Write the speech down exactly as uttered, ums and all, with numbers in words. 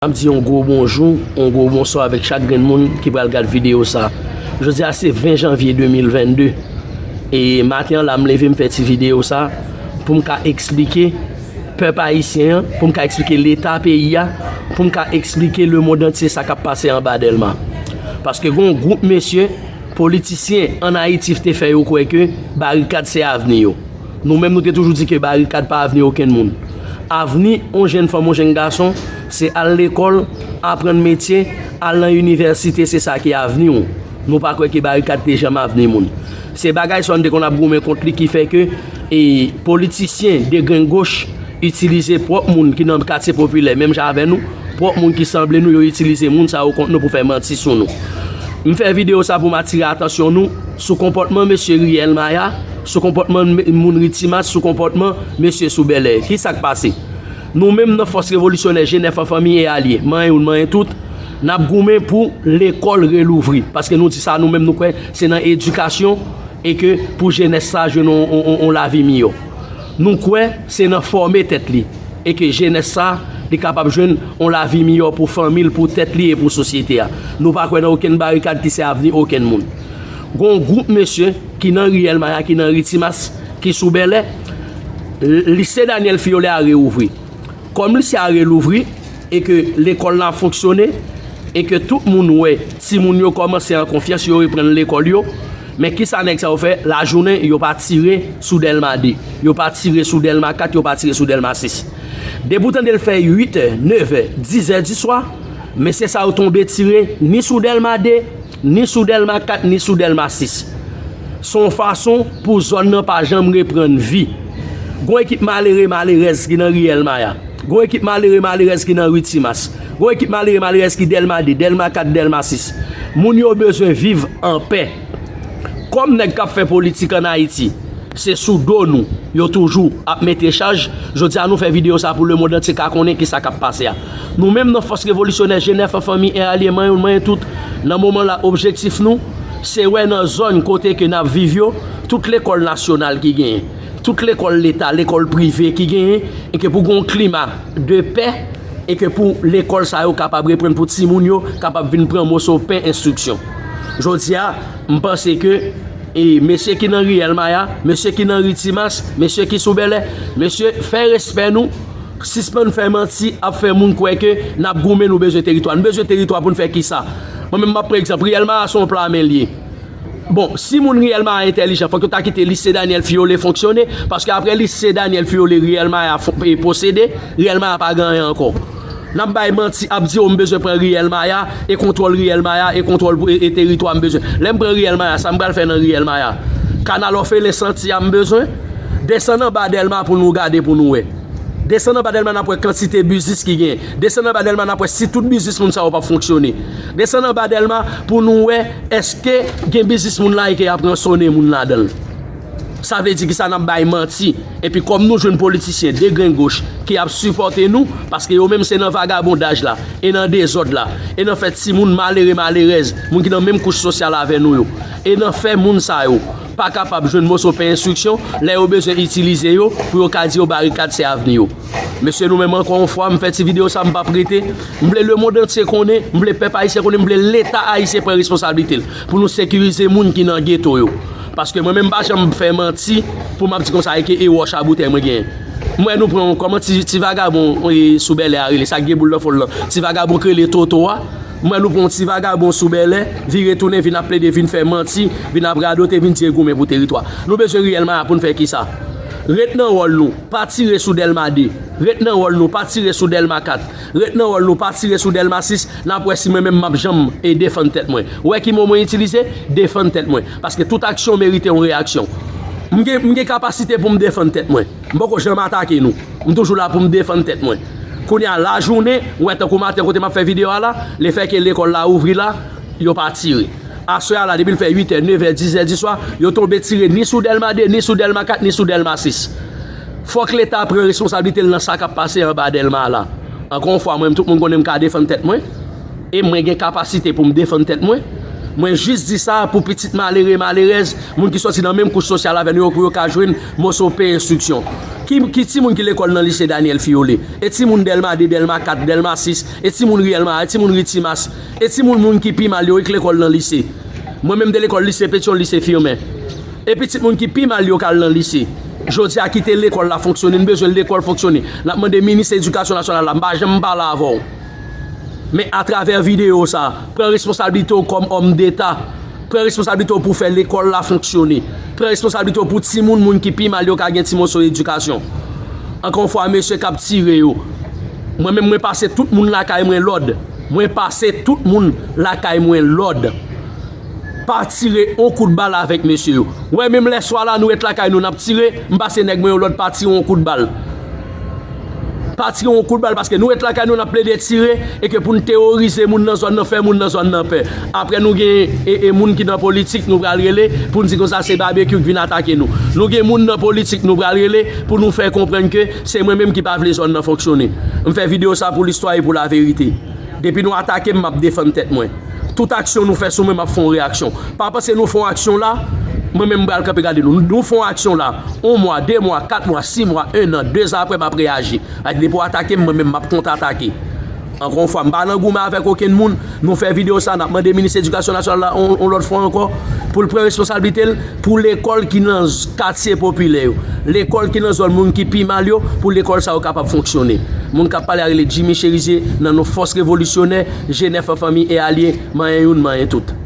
M ap di yon gwo bonjou, yon gwo bonswa avèk chak grenn moun ki pral gad videyo sa. Jodi a se ven janvye de mil vennde. E maten an la, m leve, m fè ti videyo sa pou m ka eksplike pèp ayisyen an, pou m ka eksplike leta peyi a, pou m ka eksplike lemonn antye sa k ap pase anba Dèlma. Paske gen yon gwoup mesye, politisyen ann Ayiti te fè yo kwè ke barikad se avni yo. Nou menm, nou te toujou di ke barikad pa avni okenn moun. Avni yon jenn fanm, yon jenn gason, se al lekòl, aprann metye, al nan inivèsite, se sa ki avni w. Nou pa kwè ke barikad te janm avni moun. Se bagay sa yo n te konn ap goumen kont li ki fè ke, e, politisyen degrenn goch itilize pwòp moun ki nan katye popilè, menm jan avè nou, pwòp moun ki sanble nou, yo itilize moun sa yo kont nou pou fè manti sou nou. M fè videyo sa pou m atire atansyon nou sou konpòtman mesye Riel Maya, sou konpòtman me-, moun Ritimas, sou konpòtman mesye sou Bèlè. Kisa k pase? Nou menm nan Fòs Revolisyonè G nèf an Fanmi e Alye, manyen youn, manyen tout, n ap goumen pou lekòl relouvri. Paske nou di sa, nou menm nou kwè se nan edikasyon e ke pou jenès sa jwenn on, on, on, on lavi miyò. Nou kwè se nan fòme tèt li e ke jenès sa, li kapab jwenn on lavi miyò pou fanmi l, pou tèt li e pou sosyete a. Nou pa kwè nan okenn barikad ki se avni okenn moun. Gon gwoup mesye ki nan Riel Maya, ki nan Ritimas, ki sou Bèlè, l-, lise Daniel Fiole a reouvri. Kòm lise a relouvri e ke lekòl la fonksyone e ke tout moun wè timoun yo kòmanse an konfyans, yo reprann lekòl yo, men kisa nèg sa yo fè? Lajounen, yo pa tire sou Dèlma de, yo pa tire sou Dèlma kat, yo pa tire sou Dèlma sis. Depi w tande l fè uit è, nèf è, dis è di swa, mesye sa yo tonbe tire ni sou Dèlma de, ni sou Dèlma kat, ni sou Dèlma sis. Se yon fason pou zòn nan pa janm reprann vi. Gon ekip malere, malerèz ki nan Riel Maya. Gon ekip malere, malerèz ki nan Ritimas. Gon ekip malere, malerèz ki Dèlma de, Dèlma kat, Dèlma sis. Moun yo bezwen viv an pè. Kòm nèg k ap fè politik ann Ayiti, se sou do nou yo toujou ap mete chaj, jodi a nou fè videyo sa pou lemonn antye ka konnen kisa k ap pase a. Nou menm nan Fòs Revolisyonè G nèf an Fanmi e Alye, manyen youn, manyen tout, nan moman la, objektif nou, se wè nan zòn kote ke n ap viv yo, tout lekòl nasyonal ki genyen, tout lekòl leta, lekòl prive ki genyen, e ke pou gen yon klima de pè, e ke pou lekòl sa yo kapab reprann, pou timoun yo kapab vin pran moso pen enstriksyon. Jodi a, m panse ke, e, mesye ki nan Riel Maya, mesye ki nan Ritimas, mesye ki sou Bèlè, mesye, fè respè nou, sispann fè manti, ap fè moun kwè ke n ap goumen, nou bezwen teritwa. Nou bezwen teritwa pou n fè kisa? Mwen menm, m ap pran egzanp, Riel Maya se yon pla men l ye. Bon, si moun Riel Maya entèlijan, fòk yo ta kite lise Daniel Fiole fonksyone, paske apre lise Daniel Fiole, Riel Maya fon-, e, posede, Riel Maya pa gen anyen ankò. N ap bay manti, ap di, "O, m bezwen pran Riel Maya, e kontwòl Riel Maya, e kontwòl pou, e, e teritwa m bezwen." Lè m pran Riel Maya, sa m pral fè nan Riel Maya? Kanal òfelen santi a m bezwen? Desann anba Dèlma pou nou gade, pou nou wè. Desann anba Dèlma, n ap wè kantite biznis ki gen. Desann anba Dèlma, n ap wè si tout biznis moun sa yo p ap fonksyone. Desann anba Dèlma pou nou wè èske gen biznis moun la e ke y ap ransonnen moun ladan l. Sa vle di kisa? N ap bay manti. Epi kòm nou jwenn politisyen degrenn goch ki ap sipòte nou, paske yo menm se nan vagabondaj la, e nan dezòd la, e nan fè timoun malere malerèz, moun ki nan menm kouch sosyal avè nou yo, e nan fè moun sa yo pa kapab jwenn moso pen enstriksyon, lè yo bezwen itilize yo pou yo ka di yo barikad se avni yo. Mesye, nou menm, ankò yon fwa, m fè ti videyo sa, m p ap rete. M vle lemonn antye konnen, m vle pèp ayisyen konnen, m vle leta ayisyen pran responsablite l pou nou sekirize moun ki nan geto yo. Paske mwen menm, m pa janm fè manti pou m ap di konsa e ke e wòch a boutèy mwen genyen. M wè nou pran yon, kòman ti, ti vagabon, e, sou Bèlè a rele, sa k gen boul nan fwon l lan, ti vagabon k rele Toto a. M wè nou pran yon ti vagabon sou Bèlè, vire tounen, vin ap plede, vin fè manti, vin ap radote, vin di e goumen pou teritwa. Nou bezwen Riel Maya pou n fè kisa? Ret nan wòl nou, pa tire sou Dèlma de. Ret nan wòl nou, pa tire sou Dèlma kat. Ret nan wòl nou, pa tire sou Dèlma sis. N ap wè si mwen menm m ap janm e defann tèt mwen. Ou wè ki mo mwen itilize? Defann tèt mwen. Paske tout aksyon merite yon reyaksyon. M gen, m gen kapasite pou m defann tèt mwen. M poko janm atake nou. M toujou la pou m defann tèt mwen. Kounye a, lajounen, ou wè tankou maten kote m ap fè videyo a la, lefètke lekòl la ouvri la, yo pa tire. Aswè a la, depi l fè uit è, nèf è, dis è di swa, yo tonbe tire ni sou Dèlma de, ni sou Dèlma kat, ni sou Dèlma sis. Fòk leta pran responsablite l nan sa k ap pase anba Dèlma a la. Ankò yon fwa, mwen menm, tout moun konnen m ka defann tèt mwen. E mwen gen kapasite pou m defann tèt mwen. Mwen jis di sa pou pitit malere, malerèz, moun ki sòti nan menm kouch sosyal avè nou yo, pou yo ka jwenn moso pen enstriksyon. Ki, ki timoun ki lekòl nan lise Daniel Fiole? E timoun Dèlma de, Dèlma kat, Dèlma sis? E timoun Riyèl Mara? E timoun Ritimas? E timoun, moun ki pi mal yo, ki lekòl nan lise? Mwen menm te lekòl lise Petyon, lise Fimen. E pitit moun ki pi mal yo k al nan lise. Jodi a, kite lekòl la fonksyone, n bezwen lekòl fonksyone. N ap mande minis edikasyon nasyonal la, m pa janm pale avè w. Men atravè videyo sa, pran responsablite w kòm òm deta. Pran responsablite w pou fè lekòl la fonksyone. Pran responsablite w pou timoun, moun ki pi mal yo ka gen ti moso edikasyon. Ankò yon fwa, mesye k ap tire yo, mwen menm, mwen pase tout moun lakay mwen lòd. Mwen pase tout moun lakay mwen lòd. Pa tire yon kout bal avèk mesye yo. Wè, menm lè swa la, nou ret lakay nou, n ap tire, m pase nèg mwen yon lòd, pa tire yon kout bal. Pa tire yon kout bal, paske nou ret lakay nou, n ap plede tire, e ke pou n teworize moun nan zòn nan, fè moun nan zòn nan pè. Apre, nou gen e, e moun ki nan politik, nou pral rele, pou n di konsa se Babekyou ki vin atake nou. Nou gen moun nan politik, nou pral rele, pou nou fè konprann ke se mwen menm ki pa vle zòn nan fonksyone. M fè videyo sa pou listwa e pou laverite. Depi nou atake m, m ap defann tèt mwen. Tout aksyon nou fè sou mwen, m ap fè yon reyaksyon. Pa panse nou fè yon aksyon la, mwen menm m pral kanpe gade nou. Nou fè yon aksyon la, yon mwa, de mwa, kat mwa, sis mwa, en an, de zan apre, m ap reyaji. Ak depi w atake m, mwen menm m ap kontratake. Ankò yon fwa, m pa nan goumen avèk okenn moun. Nou fè videyo sa, n ap mande minis edikasyon nasyonal la yon, yon lòt fwa ankò, pou l pran responsablite l pou lekòl ki nan katye popilè yo, lekòl ki nan zòn moun ki pi mal yo, pou lekòl sa yo kapab fonksyone. Moun k ap pale a rele Jimmy Cherizier, nan non fòs revolisyonè, G nèf an fanmi e alye, manyen youn, manyen tout.